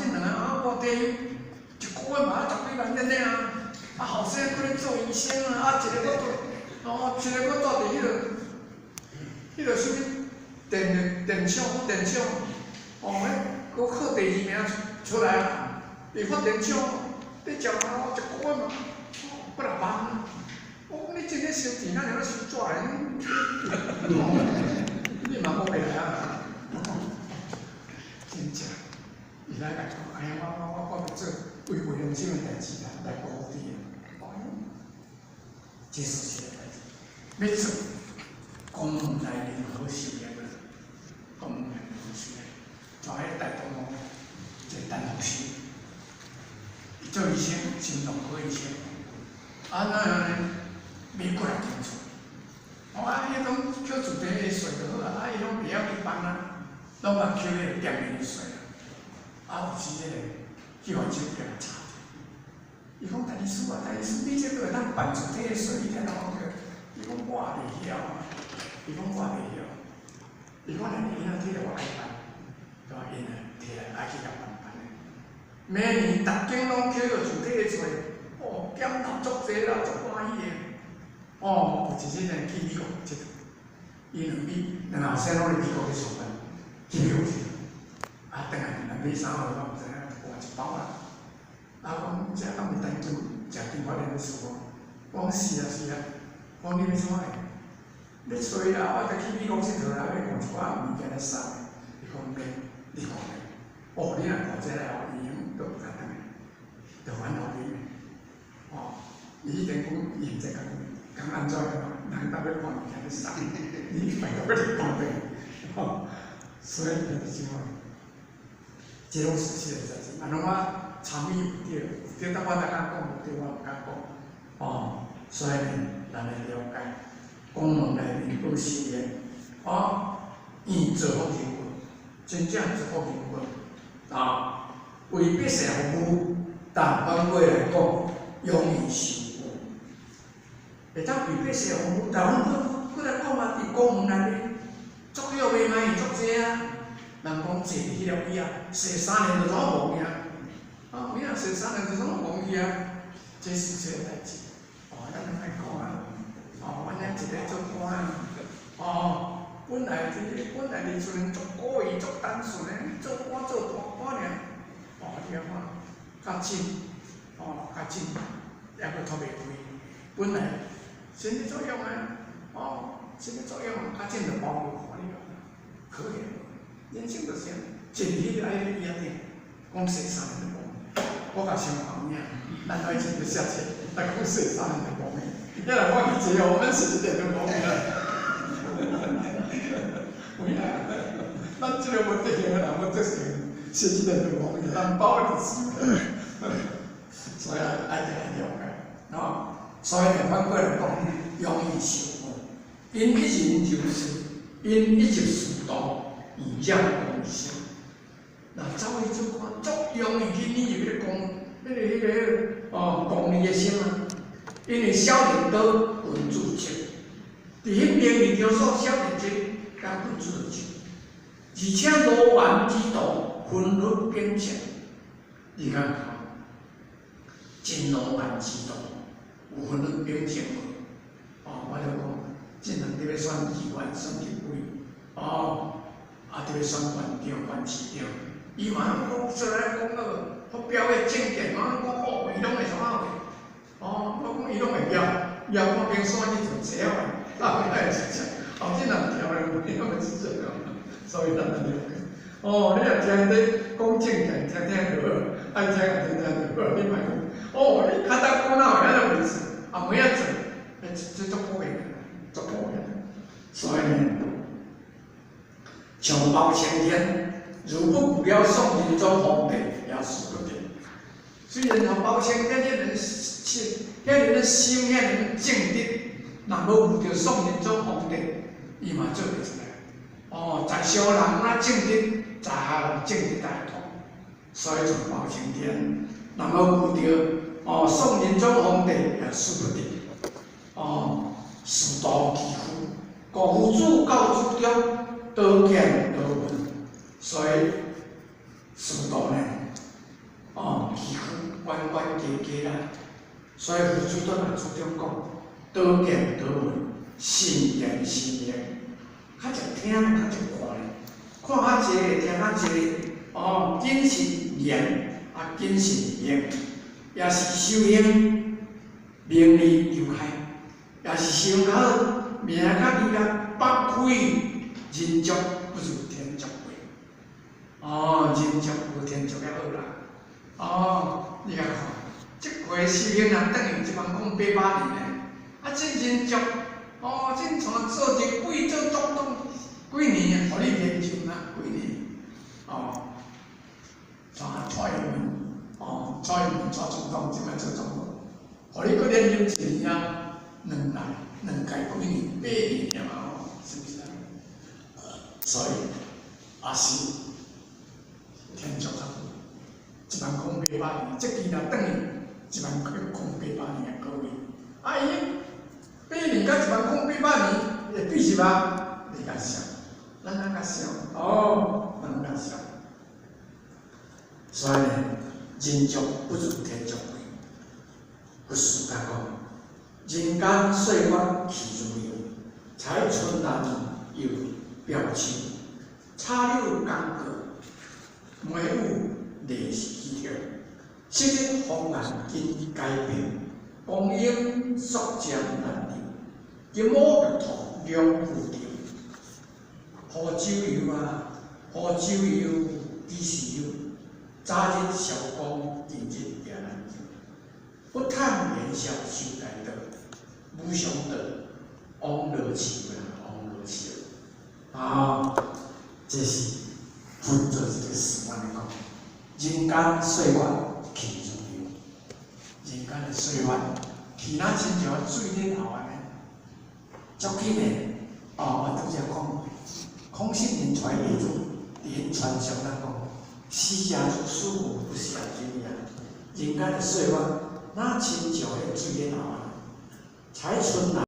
這兩个啊，我退休一个月嘛十幾萬爾爾啊，啊後生閣咧做醫生啊，啊一个閣做，哦，一个閣住佇彼个，彼个啥物電電廠電廠，哦，彼閣考第二名出來啊，佇發電廠咧食哦，一个月嘛，哦，幾若萬。我講你真咧收錢，哪爾咧收紙的？你嘛講袂來啊？真正，伊來來講，哎呀，我欲做違背良心的代誌啦，來保護你。哦，這是事實的代誌。欲做，公門內面好修煉啊，公門內面好修煉，就喺大東方一個陳牧師，伊做醫生，心臟科醫生，啊那樣呢？買過來間厝，哦啊，彼種扣自提的稅就好啊，啊伊攏袂曉去放啊，攏嘛扣彼個店面的稅啊，啊有時彼個去還手叫來查者，伊講陳醫師啊，陳醫師，你這都會當辦自提的稅，你聽人講叫，伊講我袂曉啊，伊講我袂曉，伊講來伊若提來我愛辦，對吧？𪜶啊提來愛去共辦辦的，每年逐間攏扣個自提的稅，哦，減到足濟啦，足歡喜的。哦，有一日呢去美國佚佗，伊兩米兩後生攏佇美國咧上班，去美國佚佗，啊，轉來兩米衫貨我毋知影，換一包啦。啊，講這敢是陳金食金發蓮的師傅？我講是啊是啊，講你欲創啥？欲揣啦，我著去美國𨑨迌啦，欲換一寡物件來送的。伊講免，你看咧，哦，你若看這個哦，伊用都無較轉來，就還予你。哦，伊彼陣講伊毋知講。講按怎個人當欲看物件咧送，你拜託欲你看轉，吼，所以就是講，這攏事實的代誌，啊，攏我參與有對，有對，但我才敢講，無對我毋敢講，哦，所以呢，咱來了解，公門內面好修煉，哦，願造福人群，真正造福人群，啊，為百姓服務，但反過來講，容易受苦。會當為百姓服務，但阮閣來講啊，佇公門內面，作業袂歹足濟啊。人講坐佇彼粒椅啊，踅3年就怎無去啊？啊，有影踅三年就怎無去啊？這是事實的代誌。哦，咱攏愛講啊。哦，阮遐一个做官，哦，本來佇厝裡足古意足單純的，做官做大官爾。哦，你看，較緊，哦，較緊，抑閣脫袂開。本來心理作用啊，哦，心理作用，較緊就包無看你可憐。人生就是按呢，進去就愛彼椅仔頂，講踅三年就無。我甲相看有影，咱愛真就寫冊，來講踅三年就無去。你若我去坐哦，咱踅一年就無去啦。有影，咱這個無德行的人，無德行，踅一年就無去，人包就死。所以愛愛了解，哦，所以呢，反過來講，容易受苦。𪜶一人就是，𪜶一入仕途，已染功心。若走去做官，足容易去擬入彼個功，彼個哦，功利的心啊。因為小人多，君子少。佇彼名利場所，小人濟，佮君子少。而且羅網之徒，紛紜變遷。你看看，真羅網之徒，有紛紜變遷無？哦，我就講，這人佇欲選議員、選立委，哦，啊，佇欲選縣長、縣市長，伊嘛攏講出來講個發表的政見，嘛攏講哦，伊攏會創啊話，哦，我講伊攏會舉，舉看冰山去做坐啊，啊，會是這，哦，這人跳來有影會是這樣，所以咱來了解。哦，你若聽咧講政見，聽聽就好，愛聽就聽聽就好，你莫講，哦，你較早講哪會遐尼回事，啊，無影做，這足可憐，足可憐。所以呢，長包青天，如不遇了宋仁宗皇帝，也死不得。雖然吼包青天彼人心，彼人心，彼人正直，若無遇著宋仁宗皇帝，伊嘛做袂出來。哦，在上人若正直，在下人正直大同，所以長包青天，若無遇著哦宋仁宗皇帝，也死不得。哦，仕途崎嶇，故夫子到始終多見多聞，所以仕途呢，崎嶇懸懸低低啦。所以佛祖都來主張講，多見多聞，慎言慎行，較濟聽，較濟看咧，看較濟，聽較濟，哦，謹慎言，啊，謹慎行，也是修行，名利丟開，也是修較好，名較利啊，百開人足不如天足貴。哦，人足無天足較好啦。哦，你共看，這回修行若轉去10,800年咧，啊，這人足，哦，這像做一幾做總統幾年，予你連任啊，幾年？哦，像蔡英文，哦，蔡英文做總統，這擺做總統，予你閣連任一年啊，兩屆，兩屆幾年？8年嘛吼，是毋是啊？所以也是天足較好，10,800年，這期若轉去10,800年的各位，啊伊八年佮10,800年會比是吧？你較少，咱咱較少，哦，咱較少。所以呢，人足不如天足貴。佛師甲講，人間歲月去如流，採春蘭又表秋，插柳剛過，梅雨麗起跳。昔日紅顏今改變，光陰速漸難留。金烏玉兔兩副調，湖州遊啊，湖州遊幾時有？早日消光，近日也難求。不嘆元宵修大道，無常道，王樂樹啦，王樂樹。啊，這是佛做一個示範來講，人間歲月去如流，人間的歲月去若親像水咧流按呢，足緊的。哦，我拄才講，空性人傳業主，佇𪜶傳承咱講，死者如斯夫不屑真啊。人間的歲月，若親像彼水咧流按，採春蘭。